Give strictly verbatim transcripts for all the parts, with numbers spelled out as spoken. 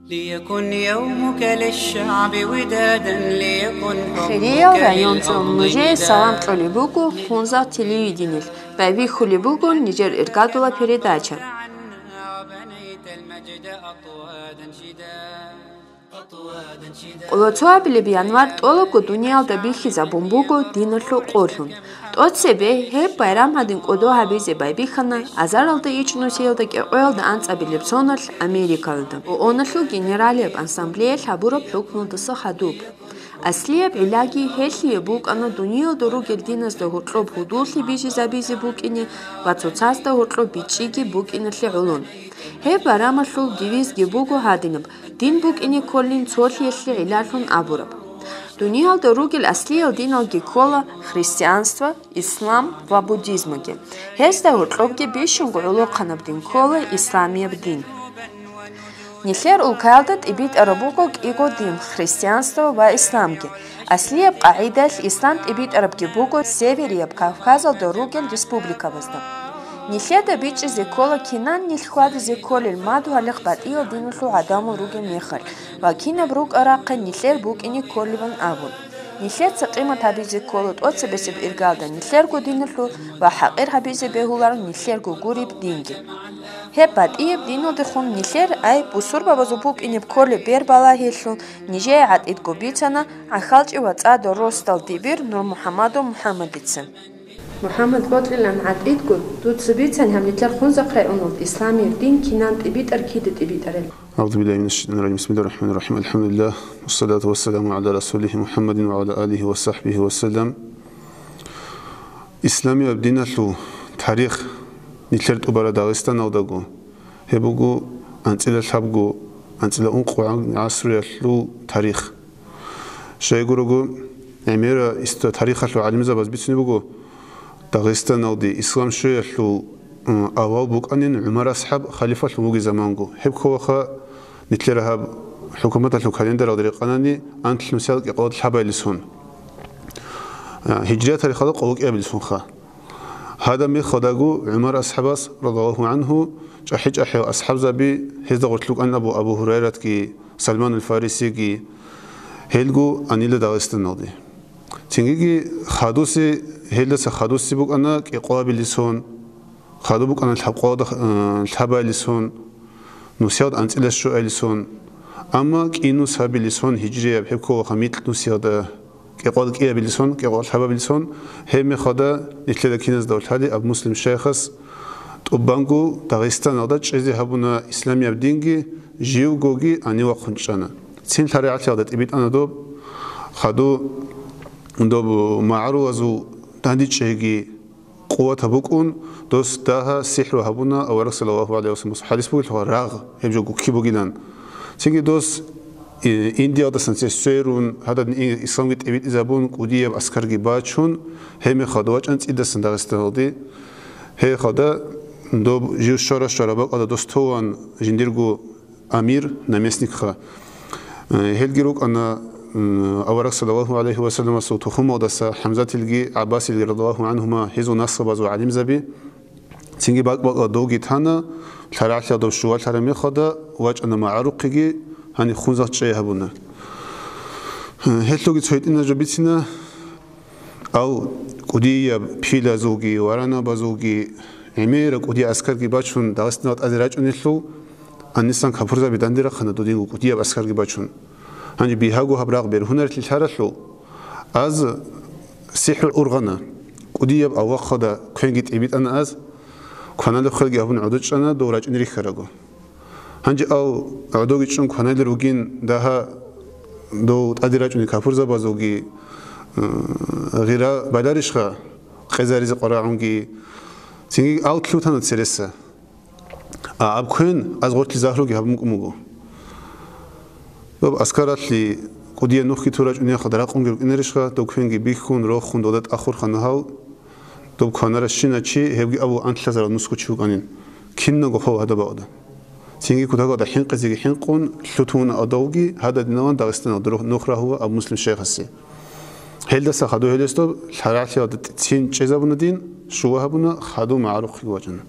ليكن يومك للشعب ودادا، ليكن حبك للأرض ندادا. Хириял районцо нужее салам кьолеб буго Хунза телевидениялъ, байбихьулеб буго нижер иргадула передача. Къоло цоабилеб январь тӀолабго дуниялда бихьизабун буго диналъул къолъун. ТӀоцебе гьеб байрам гьадин кӀодо гьабизе байбихьана азаралда ичӀнусиялда кӀикъоялда анцӀабилеб соналъ Америкалда. ООНалъул Генералияб Ассамблеялъ гьабураб хӀукмуялдаса хадуб. Аслияб гӀиллаги гьелъие букӀана дуниялда ругел диназда гьоркьоб гьудуллъи бижизабизе букӀине ва цоцазда гьоркьоб бичӀчӀиги букӀиналъе гӀолон. Гьеб байрамалъул девизги буго гьадинаб: «Дин букӀине кколин цолъиялъе гӀиллалъун» абураб. Дуниялда ругел аслиял диналги ккола христианство, ислам ва буддизмги. Гьезда гьоркьобги бищунго гӀолохъанаб дин ккола исламияб дин. Нилъер улкаялда тӀибитӀараб буго кӀиго дин, христианство ва исламги. Аслияб къагӀидаялъ ислам тӀибитӀарабги буго Северияб Кавказалда ругел республикабазда. Нилъеда бичӀчӀизе ккола кинан нилъ хьвадизе кколел мадугьалихъ батӀиял диналъул гӀадамал ругеб мехалъ ва кинаб рукӀа-рахъин нилъер букӀине кколебан абун. Нилъеца къимат гьабизе ккола тӀоцебесеб иргалда нилъерго диналъул ва хӀакъир гьабизе бегьуларо нилъерго гуреб динги. Гьеб батӀияб диналдехун нилъер, ай, бусурбабазул букӀине кколеб бер балагьилъун нижее гӀатӀидго бицана ГӀахьалчӀи вацӀцӀадал росдал дибир Нурмухьамадов МухӀамадица. МухӀамад, къотӀилан гӀатӀидго, дуца бицан гьаб нилъер Хунзахъ районалда исламияб дин кинан тӀибитӀар, кида тӀибитӀараб. أعوذ بالله من الشيطان الرجيم. بسم الله الرحمن الرحيم. الحمد لله. والصلاة والسلام على رسوله محمد وعلى آله وصحبه وسلم. Исламияб диналъул тарих нилъер тӀубараб Дагъистаналдаго, гьеб буго анцӀила лъабго, анцӀила ункъо гӀасруялъул тарих. Щайгурого, гӀемера иста тарихалъул гӀалимзабаз бицунеб буго, Дагъистаналде ислам щвеялъул, м, авал букӀанин ГӀумар асхӀаб халифалъун вугеб заманго. Гьеб кколаха нилъер гьаб хӀукуматалъул календаралда рекъанани анлънусиялда кӀикъоялда лъабабилеб сон. А, гьижрият тарихалда къоло кӀиабилеб сонха. Гьадаб мехалдаго ГӀумар асхӀабас, радияллагьу гӀангьу, чӀахӀи-чӀахӀиял асхӀабзаби, гьезда гъорлъ рукӀанин Абу, Абу Гьурайратги, Салманул Фарисиги, гьелго анила Дагъистаналде. Цингиги хадусе, гьелдаса хадусе букӀана кӀикъоабилеб сон, хадуб букӀана лъабкъоялда, э, лъабабилеб сон, нусиялда анцӀила щуабилеб сон, амма кӀинусабилеб сон гьижрияб, гьеб кколаха микьнусиялда, кӀикъоялда кӀиабилеб сон, кӀикъоялда лъабабилеб сон, гьеб мехалда нилъеда киназдаго лъали Абу Муслим шайхас тӀубанго Дагъистаналда чӀезе гьабуна исламияб динги, живгоги гьанив вахъун чӀана. Цин лъарагӀалъиялда тӀибитӀана доб, хаду доб магӀарулазул дандчӀвайги, къуватаб букӀун, дос дагьа сихӀру гьабуна авараг саллаллагьу гӀалайгьи вассалам. Хадис бугелъул рагъ, гьеб жо гукки бугилан. Цинги дос, э, Индиялдасан цебе сверун, гьадин и-, исламги тӀибитӀизабун, кӀудияб аскарги бачун, гьеб мехалда вачӀана цӀидасан Дагъистаналде. Гьеб мехалда доб жив щвара-щвара бакӀалда дос тован жиндирго амир, наместникха. Э, гьелги рукӀана, м, авараг саллаллагьу гӀалайгьи вассаламасул тухумалдаса ХӀамзатилги ГӀаббасилги радияллагьу гӀангьума, гьезул наслабазул гӀалимзаби. Цинги бакӀ-бакӀла довги тана, лъарагӀалъиялда щувалъараб мехалда вачӀана магӀарухъеги, гьаниб Хунзахъ чӀей гьабуна. Э, гьелъулги цо гьитӀинаб жо бицина. Ал кӀудияб пилазулги, варанабазулги, гӀемераб кӀудияб аскарги бачун, Дагъистаналде тӀаде рачӀунелъул, гьанисан капурзаби данде рахъана додинго кӀудияб аскарги бачун. Гьанже бигьаго гьаб рагъ бергьунарелъи лъаралъул, аз сихӀру ургъана, кӀудияб авлахъалда квенги тӀибитӀана аз, кваналеб хвелги гьабун гӀодочӀана дов рачӀине рихьараго. Гьанже ал гӀодовги чӀун кваналел ругин дагьа дов тӀаде рачӀунел капурзабазулги, э, гъира баларищха къезаризе къварагӀунги, цинги ал лъутана цереса. А аб квен аз гъорлъе загьруги гьабун букӀун буго. Доб аскаралъе кӀудияб нухги тур рачӀунел хада ракъунги рукӀинарищха, доб квенги бихьун, рохун, дода тӀахурхана гьав. Доб кванаращина чи, гьебги абу анлъазарал нусго чи вукӀанин. Киналго хъов гьадаб бакӀда. Цинги кутакалда хӀинкъизеги хӀинкъун, лъутун адавги гьададинаван Дагъистаналда рухъ-, нух рагьула Абу Муслим шайхасе. Гьелдаса хадур гьелесдаб лъарагӀлъиялда цин чӀезабуна дин, щува гьабуна, хадур магӀарухъеги вачӀана.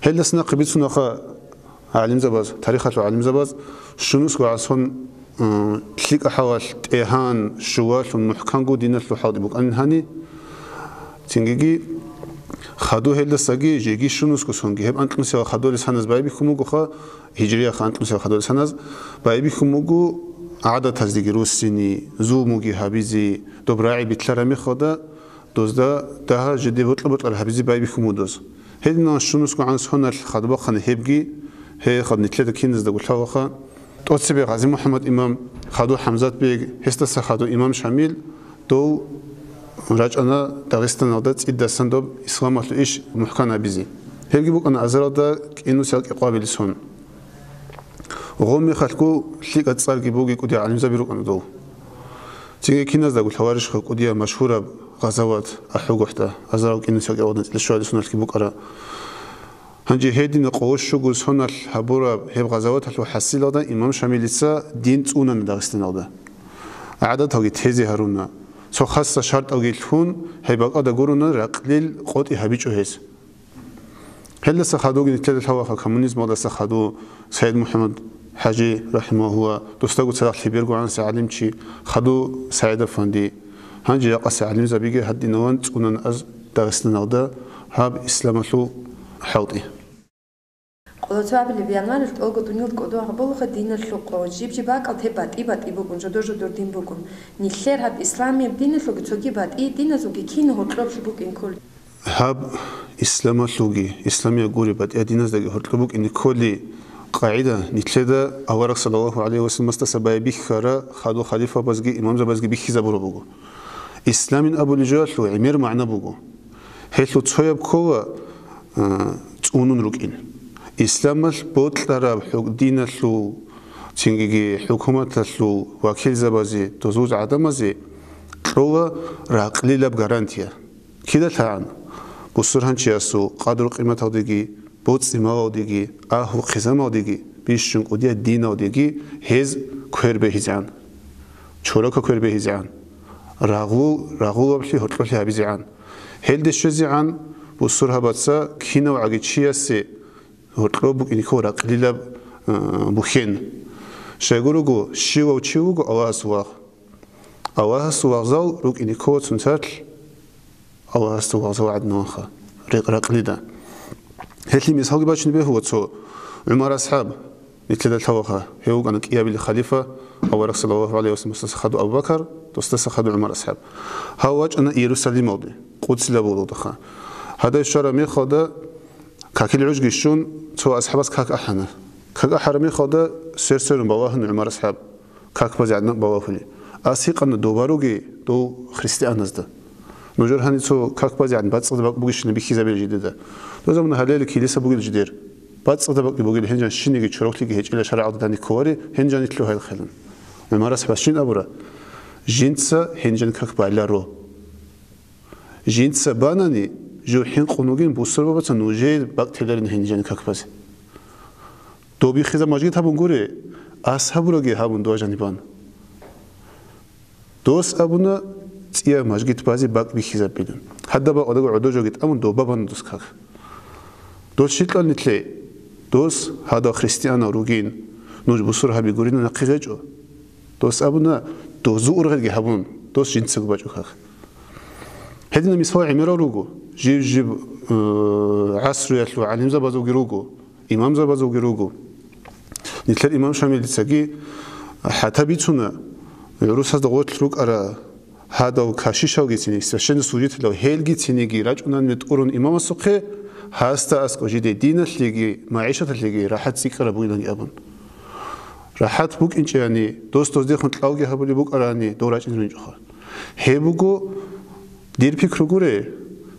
Гьелдаса нахъе бицунаха ГӀалимзабаз, тарихалъул гӀалимзабаз щунусго гӀасон, м, лъикӀа хӀалалъ тӀегьан, щулалъун, мухӀканго диналъул хӀалтӀи букӀанин гьани. Цингиги хадур гьелдасаги жеги щунусго сонги, гьеб анкьнусиялда хадур лъаназ байбихьун бугоха, гьижрияха анкьнусиялда хадур лъаназ байбихьун буго гӀадатаздеги руссини, зулмуги гьабизе, доб рагӀи битлъараб мехалда, дозда дагьа жиде бокьа-бокьараб гьабизе байбихьун буго доз. Гьединал щунусгогӀан соналъ хадуб бахъана гьебги, гьей хадуб нилъеда киназдаго лъалаха. ТӀоцебе Гъази-МухӀаммад имам, хадуб ХӀамзат бег, гьесдаса хадуб имам Шамил, дов рачӀана Дагъистаналда цӀидасан доб исламалъул иш мухӀкан гьабизе. Гьебги букӀана азаралда кӀинусиялда кӀикъоялда сон. Гъо мехалъго лъикӀа цӀарги буги кӀудиял гӀалимзаби рукӀана дов. Цинги киназдаго лъаларищха кӀудияб машгьураб гъазават АхӀулгохӀда, азарал кӀинусиялда кӀикъоялда цӀилищуалда соналъги букӀараб. Гьанже гьедина къо-, щуго соналъ гьабураб гьеб гъазаваталъул хӀасилалда имам Шамилица дин цӀунана Дагъистаналда. ГӀадаталги тезе гьаруна. Цо хасса шартӀалги лъун, гьеб бакӀалда гуруна ракълил къотӀи гьабичӀо гьес. Гьелдаса хадуги нилъеда лъалаха коммунизмалдаса хадув СагӀид МухӀаммад ХӀажи, рахӀимагьуллагь, досдаго цадахъ лъебергогӀанси гӀалимчи, хадув СагӀид-афанди. Гьанже жакъаси гӀалимзабиги гьадинаван цӀунана аз Дагъистаналда гьаб исламалъул хӀалтӀи. Къоло цоабилеб январалъ тӀолго дуниял кӀодо гьабулаха диналъул къо. Жиб-жиб бакӀал гьеб батӀи-батӀи букӀун, жодор-жодор дин букӀун. Нилъер гьаб исламияб диналъулги цоги батӀи диналъулги кинаб гьоркьоб букӀине кколеб? Гьаб исламалъулги, исламияб гури батӀияб диназдаги гьоркьоб букӀине кколеб къагӀида нилъеда авараг саллаллагьу гӀалайгьи вассалламасдаса байбихьараб хадуб халифабазги имамзабазги бихьизабураб буго. Исламин абулеб жоялъул гӀемер магӀна буго. Гьелъул цояб ккола, а, цӀунун рукӀин. Исламалъ бокьараб хӀу-, диналъул, цинги хӀукуматалъул вакилзабазе, дозул гӀадамазе кьола ракълилаб гарантия. КидалъагӀан бусургьанчиясул къадру-къиматалдеги, боцӀи-малалдеги, агьлу-хъизамалдеги, бищун кӀудияб диналдеги гьез квер бегьизегӀан, чорока квер бегьизегӀан, рагъул-, рагъулаблъи гьоркьолъи гьабизегӀан. Гьелде щвезегӀан бусургьабаца кинав гӀаги чиясе гьоркьоб букӀине ккола ракълилаб, а, бухьен. Щайгурелъул щивав чи вуго Аллагьасул вагъ. Аллагьасул вагъзал рукӀине ккола цунцалъ Аллагьасул вагъзал гӀадинаванха, рекъ-ракълида. Гьелъие мисалги бачине бегьула цо. ГӀумар асхӀаб, нилъеда лъалаха, гьев вукӀана кӀиабилеб халифа, авараг саллаллагьу гӀалайгьи вассалламасдаса хадув Абу Бакар, досдаса хадув ГӀумар асхӀаб. Гьав вачӀана Иерусалималде, Къудсилаб гьолалдаха. Гьадав щвараб мехалда какил гӀужги щун, цо асхӀабас как ахӀана. Как ахӀараб мехалда сверсверун балагьун ГӀумар асхӀаб как базе гӀадин балагьулеб. Ас гьикъана доба ругел дов христианазда. Нужер гьанив цо как базе гӀадин бацӀцӀадаб бакӀ бугищина бихьизабе жидеда. Дозамуна гьалел килиса бугел жидер. БацӀцӀадаб бакӀги бугел гьенжан щинеги чороклъиги гьечӀила шаргӀалда данде кколаре, гьенжан итлъухӀел хилан. ГӀумар асхӀабас щин абура: «Жинца гьенжан как баларо. Жинца банани, жив хӀинкъун вугин бусурбабаца нужее бакӀ теларин гьенжан как базе». Доб биххизаб мажгит гьабун гури, ас гьабураги гьабун дова жанибан. Дос абуна цӀияб мажгит базе бакӀ биххизабилан. Гьадаб бакӀалдаго гӀодор жоги тӀамун доба бана дос как. Дос щикълан нилъе, дос гьадал христианал ругин, нуж бусургьаби гурина нахъе гьечӀо. Дос абуна, дозу ургъелги гьабун, дос жинцаго бачӀо как. Гьединаб мисал гӀемерал руго, жиб-жиб, э, гӀасруялъул гӀалимзабазулги руго. Имамзабазулги руго. Нилъер имам Шамилицаги хӀатта бицуна, гӀурусазда гъорлъ рукӀара гьадал кашишалгицин, священнослужителал, гьелгицинеги рачӀунан метӀурун имамасухъе, гьасда аскӀо жиде диналъеги, магӀишаталъеги рахӀат цӀикӀкӀараб бугиланги абун. РахӀат букӀинчӀани, дос-доздехун кьалги гьабулеб букӀарани, дов рачӀине рунчӀоха. Гьеб буго дир пикру гуре,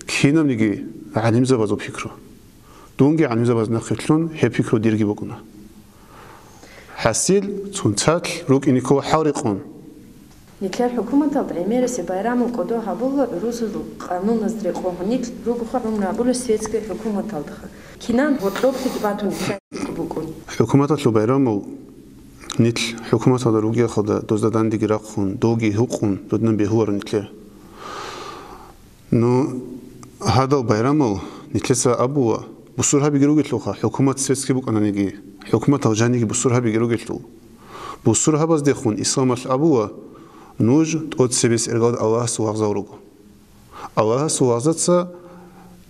кинабниги гӀалимзабазул пикру. Дунги гӀалимзабаз нахъе лъун гьеб пикру дирги букӀуна. ХӀасил цунцалъ рукӀине ккола хӀал рекъон. Нилъер хӀукуматалда гӀемерисеб байрамул кӀодо гьабула гӀурусазул къануназда рекъон. Нилъ ругоха гӀумру гьабулел светский хӀукуматалдаха. Кинаб гьоркьоблъиги батун нилъер букӀун. ХӀукуматалъул байрамул нилъ хӀукуматалда ругелъулда дозда дандеги рахъун, довги гьукъун додинан бегьуларо нилъер. Ну, гьадал байрамал нилъеца абула, бусургьабиги ругелъулха, хӀукумат светский букӀананиги, ХӀукуматал жаниги бусургьабиги ругелъул. Бусургьабаздехун исламалъ абула, нуж тӀоцебесеб иргалда Аллагьасул вагъзал руго. Аллагьасул вагъзаца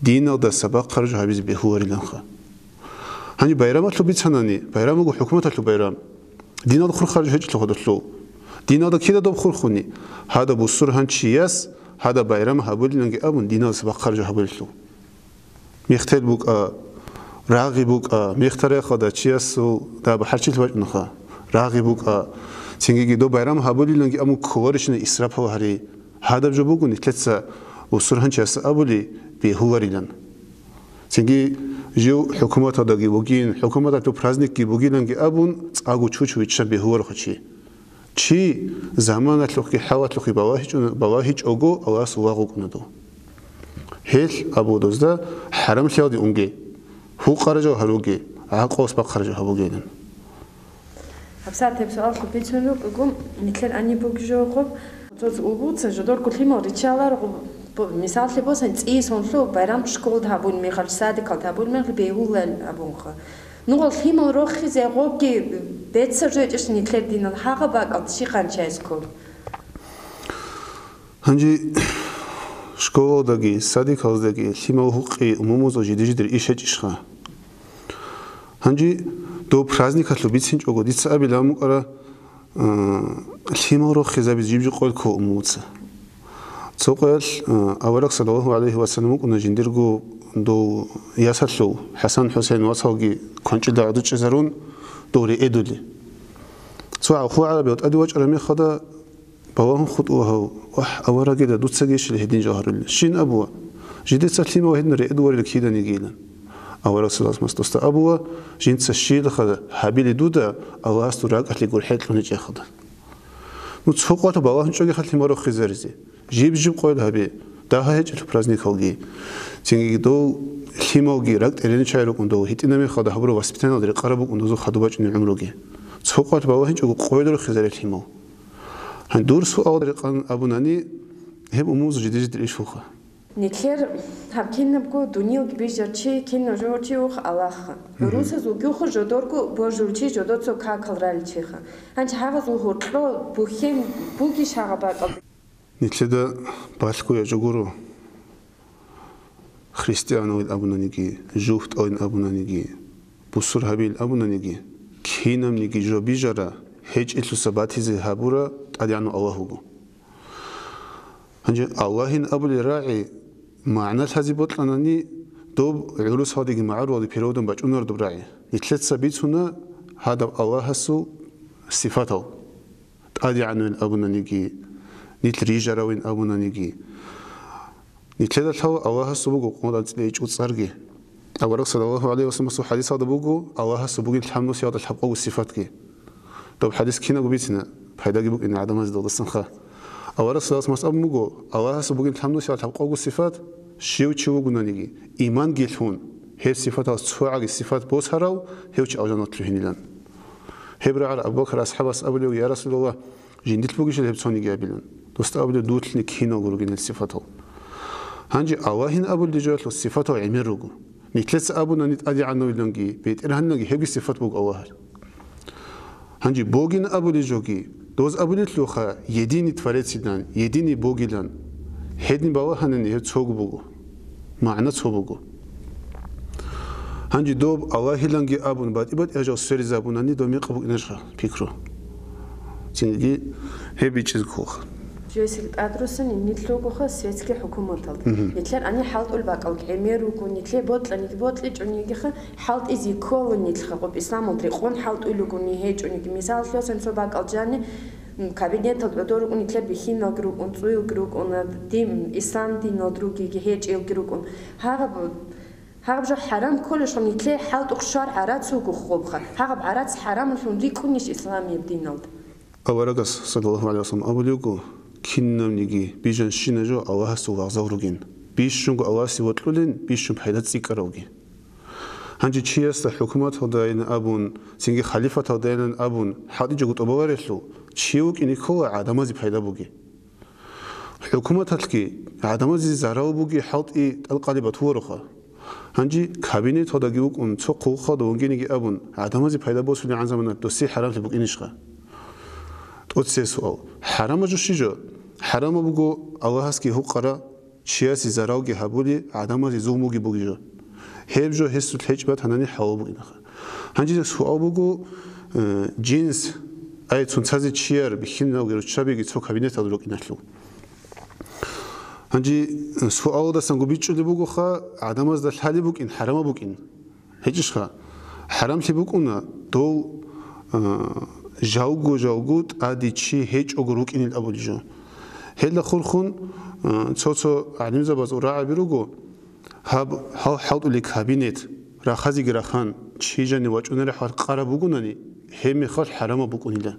диналдаса бахъараб жо гьабизе бегьулариланха. Гьаниб байрамалъул бицанани, байрам буго хӀукуматалъул байрам. Диналда хур харжу гьечӀелъул гьадулъул. Диналда кида доб хурхуни, гьадаб бусургьанчияс гьадаб байрам гьабулиланги абун, диналдаса бахъараб жо гьабулелъул. Мехтел букӀа, рагъи букӀа, мехтарахъалда чиясул дагьаб хӀарчилъ бачӀунха, рагъи букӀа, цингиги доб байрам гьабулиланги абун кколарищина исрафал гьари. Гьадаб жо буго нилъеца бусургьанчияс абули бегьуларилан. Цинги жив хӀукуматалдаги вугин, хӀукуматалъул праздникги бугиланги абун, цӀакъго чучу виччан бегьуларухъа чи. Чи заманалъухъги хӀалалъухъги балагьичӀун-, балагьичӀого Аллагьасул вагъ вукӀуна дов. Гьелъ абу дозда хӀарамлъиялде унге, гьукъараб жо гьаруге, гӀакълуялъ бахъараб жо гьабугейилан. ГьабсагӀат гьеб суалалъул бицун рукӀуго, нилъер гьаниб бугеб жо гъоб, цо-цо улбуца жодорго лъимал риччаларо гъоб, бо-, мисаллъи босани, цӀие сонлъул байрам школда гьабун мехалъ, садикалда гьабун мехалъ бегьуларин абунха. Нугъал лъимал рохизе гъобги беццаб жо гьечӀищ нилъер динал, гьагъаб бакӀалда щиб къанчаяс ккола? Гьанже школалдаги, садикалаздаги лъимал гьукъи умумузул жиди-жидер иш гьечӀищха? Гьанже дов праздникалъул бицинчӀого дица абилан букӀара, а, лъимал рохизабизе жиб-жиб къоялъ ккола умумуца. Цо къоялъ, а, авараг саллаллагьу гӀалайгьи ва саллам вукӀуна жиндирго дов ясалъул, ХӀасан-ХӀусейн вацалги кванчӀида гӀодичӀезарун, дов риэдули. Цо гӀалху гӀарабиял тӀаде вачӀараб мехалда, балагьун хутӀула гьав: «Вагь, аварагила, дуцагищали гьедин жо гьарулел?» Щин абула: «Жидеца лъимал гьедин риэдуларел киданигийилан». Авараг саллаллагьу гӀалайгьи ва саллам досда абула: «Жинца щибха гьабили дуда, Аллагьас дур ракӀалъе гурхӀел кьун гьечӀехъада». Ну, цо къоялъ балагьун чӀогиха лъимал рохизаризе. Жиб-жиб къоялъ гьабе, дагьа гьечӀелъул праздникалги. Цинги дов лъималги ракӀ тӀереничай рукӀун, дов гьитӀинаб мехалда гьабураб воспитаниялда рекъараб букӀун дозул хадуб бачӀунеб гӀумруги. Цо къоялъ балагьинчӀого къоялъ рохизарел лъимал. Гьанже дур суал рекъан абунани, гьеб умумузул жиди-жидер ишулха. Нилъер гьаб кинабго дунилги бижар чи, кинаб жо чи вух Аллагьха. ГӀурусазулгухъа жодорго божул чи, жодоцо какал ралел чиха. Гьанже гьагъазул гьоркьо бухьен бугищ гьагъаб бакӀалда? Нилъеда балъго ячӀо гуро. Христианавин абунаниги, жугьутӀавин абунаниги, бусургьабиил абунаниги, кинабниги жо бижара, гьечӀелъуса батизе гьабура ТӀадегӀанав Аллагь вуго. Гьанже Аллагьин абулел рагӀи магӀналъазе бокьанани, доб гӀурусалдеги магӀарулалде переводан бачӀунар доб рагӀи. Нилъеца бицуна гьадаб Аллагьасул сифатал. ТӀадегӀанавин абунаниги, нилъ рижаравин абунаниги. Нилъеда лъала Аллагьасул буго къоялда анцӀила ичӀго цӀарги. Авараг саллаллагьу гӀалайгьи ва салламасул хӀадисалда буго Аллагьасул бугин лъабнусиялда лъабкъого сифатги. Доб хӀадис кинабго бицина, пайдаги букӀина гӀадамазда досанха. Авараг саллаллагьу гӀалайгьи ва саллам абун буго, Аллагьасул бугин лъабнусиялда лъабкъого сифат, щив чи вугонаниги, иманги лъун, гьеб сифаталъ цогӀаги сифат босарав, гьев чи алжаналъ лъугьинилан. Гьеб рагӀар Абу Бакр асхӀабас абулев: «Я Расулаллагь, жиндилъ бугищал гьеб цониги?» абилан. Досда абулев: «Дуцлъни киналго ругин гьел сифатал». Гьанже Аллагьин абулде жоялъул сифатал гӀемер руго. Нилъеца абунани ТӀадегӀанавиланги, БетӀергьаниланги гьебги сифат буго Аллагьас. Гьанже богин абулей жоги, доз абулелъулха, единый Творецилан, единый Богилан. Гьедин балагьанани гьеб цого буго. МагӀна цо буго. Гьанже доб Аллагьиланги абун, батӀи-батӀи гьажал сверизабунани доб мекъи букӀинарха пикру. Цинги гьеб бичӀчӀизе кколха. Жесил тӀадрусани нилъ ругоха светский хӀукуматалда. Мгм. Нилъер ани хӀалтӀул бакӀал гӀемер руго, нилъе бокьаниги бокьичӀонигиха, хӀалтӀизе ккола нилъ хакъуб исламалда рекъон хӀалтӀулел ругони гьечӀониги. Мисаллъи, цо бакӀал жани, м, кабинеталда гӀодор рукӀун, нилъер бихьиналги рукӀун, цӀуялги рукӀун, дин, ислам диналда ругеги гьечӀелги рукӀун. Гьагъаб, гьагъаб жо хӀарам кколелъул нилъе хӀалтӀухъ щвар гӀарац вуго хобха. Гьагъаб гӀарац хӀарамлъун рикӀкӀунищ исламияб диналда? Аварагас, саллаллагьу гӀалайгьи ва саллам, абулеб буго: «Кинабниги бижанщина жо Аллагьасул вагъзал ругин. Бищунго Аллагьасе вокьулин, бищун пайда цӀикӀкӀаравги». Гьанже чиясда хӀукуматалдайин абун, цинги халифаталдайин абун, хӀалтӀичӀого тӀубаларелъул, чи вукӀине ккола гӀадамазе пайда буги. ХӀукуматалъги гӀадамазе зарал буги хӀалтӀи тӀалкъали батулароха. Гьанже кабинеталдаги вукӀун, цо хъулухъалда вугониги абун, гӀадамазе пайда босулегӀан замана досие хӀарамлъи букӀинищха? ТӀоцебе суал. ХӀарамаб жо щиб жо? ХӀарамаб буго Аллагьасги гьукъараб, чиясе заралги гьабули, гӀадамазе зулмуги буги жо. Гьеб жо гьесулъ гьечӀеб батанани хӀалал букӀинаха. Гьанже суал буго, э, жинс, ай, цунцазе чияр бихьиналги руччабиги цо кабинеталда рукӀиналъул. Гьанже суалалдасанго бичӀчӀулеб бугоха, гӀадамазда лъалеб букӀин, хӀарамаб букӀин. ГьечӀищха? ХӀарамлъи букӀуна дол, а, жалго-жалго тӀаде чи гьечӀого рукӀинил абулеб жо. Гьелда хурхун, а, цо-цо гӀалимзабаз рагӀаби руго, гьаб, гьал хӀалтӀулеб кабинет рахазеги рахан, чи жанив вачӀунареб хӀал къараб бугунани, гьеб мехалъ хӀарамаб букӀунила.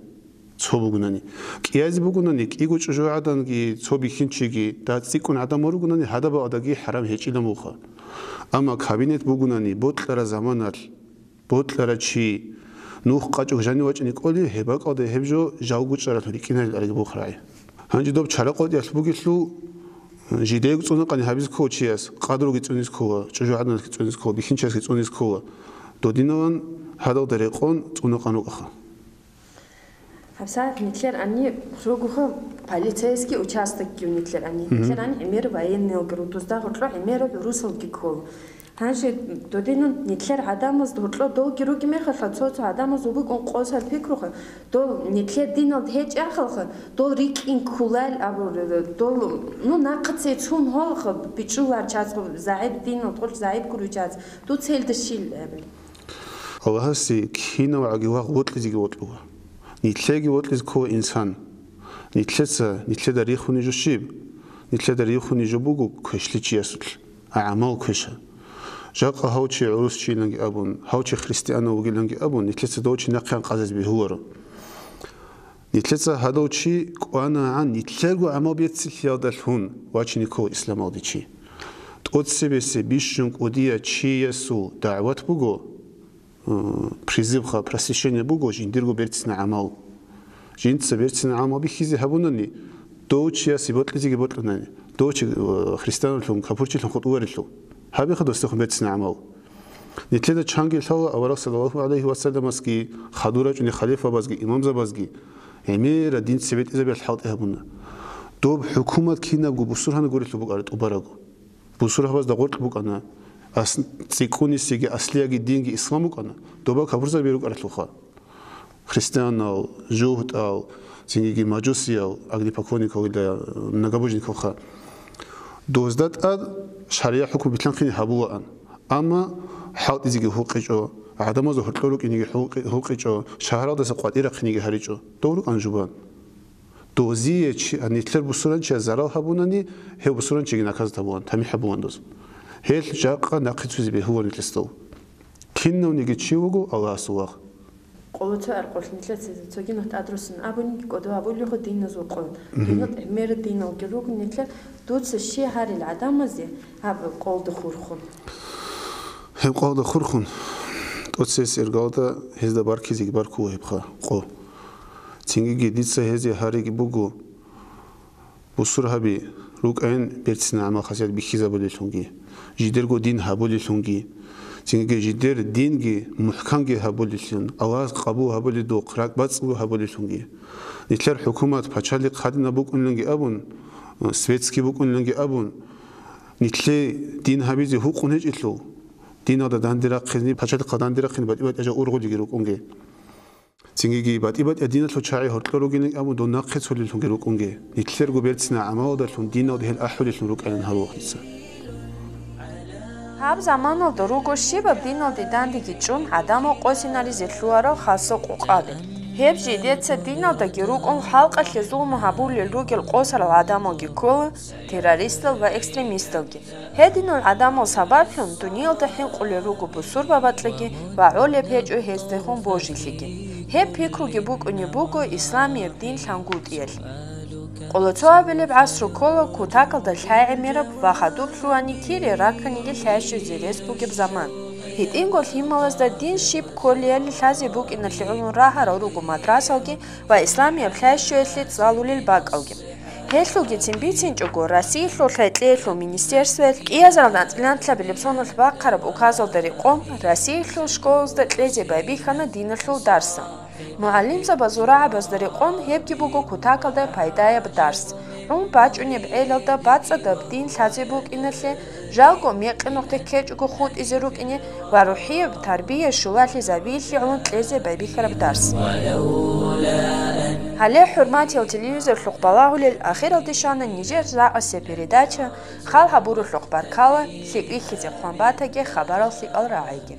Цо бугунани. КӀиазе бугунани, кӀиго чӀужугӀаданги, цо бихьинчиги, дацӀцӀикӀкӀун гӀадамал ругунани, гьадаб бакӀалдаги хӀарам гьечӀила муха. Амма кабинет бугунани, бокьараб заманалъ, бокьарав чи, нух къачӀого жанив вачӀине кӀолев, гьеб бакӀалда гьеб жо жалго чӀаралъур рикӀкӀинарил ареги бухрагӀи. Гьанже доб чара къотӀиялъ бугелъул, жидеего цӀунакъани гьабизе ккола чияс, къадруги цӀунизе ккола, чӀужугӀаданалъги цӀунизе ккола, бихьинчиясги цӀунизе ккола. Додинаван гьадалда рекъон цӀунакъан рукӀаха. ГьабсагӀат нилъер гьаниб ругоха полицейский участокги нилъер гьаниб. Мгм. Нилъер гьаниб гӀемер военныйалги ру, дузда гьоркьо гӀемераб гӀурусалги ккола. Гьанже додинан нилъер гӀадамазда гьоркьо долги ругеб мехалъа, цо-цо гӀадамазул букӀун къосал пикруха, дол нилъер диналда гьечӀеб мехалъа, дол рикӀкӀин кколал абур, дол, ну, нахъа цецун гьолха бичӀчӀулар чацӀго, загӀип диналда гьоркь загӀип гуричӀац, дуца гьелда щиб абе? Аллагьасе кинав гӀаги вагъ вокьизеги вокьула. Нилъеги вокьизе ккола инсан. Нилъеца, нилъеда рихунеб жо щиб? Нилъеда рихунеб жо буго квешлъи чиясулъ, гӀамал квеша. Жакъа гьав чи гӀурусчийиланги абун, гьав чи христианав вугиланги абун, нилъеца дов чи нахъе анкъазазе бегьуларо. Нилъеца гьадав чи кӀванагӀан нилъерго гӀамал берцинлъиялдалъун вачине ккола исламалде чи. ТӀоцебесеб бищун кӀудияв чиясул дагӀват буго, э, призывха, просвещение буго жиндирго берцина гӀамал. Жинца берцина гӀамал бихьизе гьабунани, дов чиясе бокьизеги бокьунани, дов чи, э, христианлъун, капурчилъун хутӀуларелъул. Гьабиха досдехун берцина гӀамал. Нилъеда чанги лъала авараг саллаллагьу гӀалайгьи вассалламасги, хадур рачӀунел халифабазги, имамзабазги гӀемераб дин цебетӀезабиялъ хӀалтӀи гьабуна. Доб хӀукумат кинабго бусургьанаб гурелъул букӀана тӀубарабго. Бусургьабазда гъоркь букӀана, ас-, цӀикӀкӀунисеги аслияги динги ислам букӀана, доба капурзаби рукӀаралъулха. Христианал, жугьутӀал, цинги мажусиял, огнепоклонникал ва многобожникалха. Дозда тӀад шаригӀат хӀукму билълъанхъине гьабулаан. Амма хӀалтӀизеги гьукъичӀо, гӀадамазда гьоркьор рукӀинеги гьукъи-, гьукъичӀо, шагьаралдаса къватӀир рахъинеги гьаричӀо. Дов рукӀана жубан. Дозие чи-, нилъер бусурбанчияс зарал гьабунани, гьев бусурбанчиги наказать гьабулаан, тамихӀ гьабулаан доз. Гьел жакъа нахъе цузе бегьулаан нилъеца дов. Кинавниги чи вуго Аллагьасул лагъ. Къолоцо аркъулъ нилъеца цоги нух тӀадруссун абуниги кӀодо абулего диназул къо. Мгм. Динал гӀемераб диналги руго нилъер, дуца щи гьарил гӀадамазе гьаб къолда хурхун. Гьеб къолда хурхун, тӀоцебесеб иргалда гьезда баркизеги баркула гьебха къо. Цингиги дица гьезие гьариги буго, бусургьаби рукӀайин берцина гӀамал-хасият бихьизабулелъунги, жидерго дин гьабулелъунги, цинги жидер динги мухӀканги гьабулелъун, Аллагьас къабул гьабуледухъ ракӀбацӀцӀадаб гьабулелъунги. Нилъер хӀукумат пачалихъ гьадинаб букӀуниланги абун, светский букӀуниланги абун, нилъее дин гьабизе гьукъун гьечӀелъул, диналда данде рахъине, пачалихъалда данде рахъине батӀи-батӀи жо ургъулиги рукӀунги. Цингиги батӀи-батӀи диналъул чагӀи гьоркьор ругилин абун дов нахъе цолилъунги рукӀунги. Нилъерго берцина гӀамалалдалъун диналда гьел ахӀулелъун рукӀайин гьарулаха дица. Гьаб заманалда руго щибаб диналде дандеги чӀун гӀадамал къосинаризе лъугьарал хасал къокъаби. Гьеб жидеца диналдаги рукӀун халкъалъе зулму гьабулел ругел къосарал гӀадамалги ккола, террористал ва экстремисталги. Гьединал гӀадамал сабаблъун дуниялда хӀинкъулел руго бусурба бакьиги ва гӀолеб гьечӀо гьездехун божилъиги. Гьеб пикруги букӀунеб буго исламияб дин лъангутӀиялъ. Къолоцо абилеб гӀасру ккола кутакалда лъай гӀемераб ва хадуб лъугьани кири раканиги лъай щвезе рес бугеб заман. ГьитӀинго лъималазда дин щиб кколиялин лъазе букӀиналъе гӀолун рагьарал руго мадрасалги ва исламияб лъай щвеялъе цӀалулел бакӀалги. Гьелъулгицин бицинчӀого, Россиялъул гьекъеялъул министерствоялъ кӀиазарал националлъабилеб соналъ бахъараб указалда рекъон Россиялъул школазда кьезе байбихьана диналъул дарс. МугӀалимзабазул рагӀабазда рекъон гьебги буго кутакалда пайдаяб дарс. ГӀун бачӀунеб гӀелалда бацӀцӀадаб дин лъазе букӀиналъе, жалго мекъи нухде ккечӀого хутӀизе рукӀине ва рухӀияб тарбия щулалъизабиялъе гӀун кьезе байбихьараб дарс. Гьале, хӀурматиял телевизорлъухъ балагьулел ахиралде щвана нижер рагӀасеб передача. Хал гьабурулъухъ баркала, лъикӀ рихьизе хъван батаге хабарал лъикӀал рагӀайги.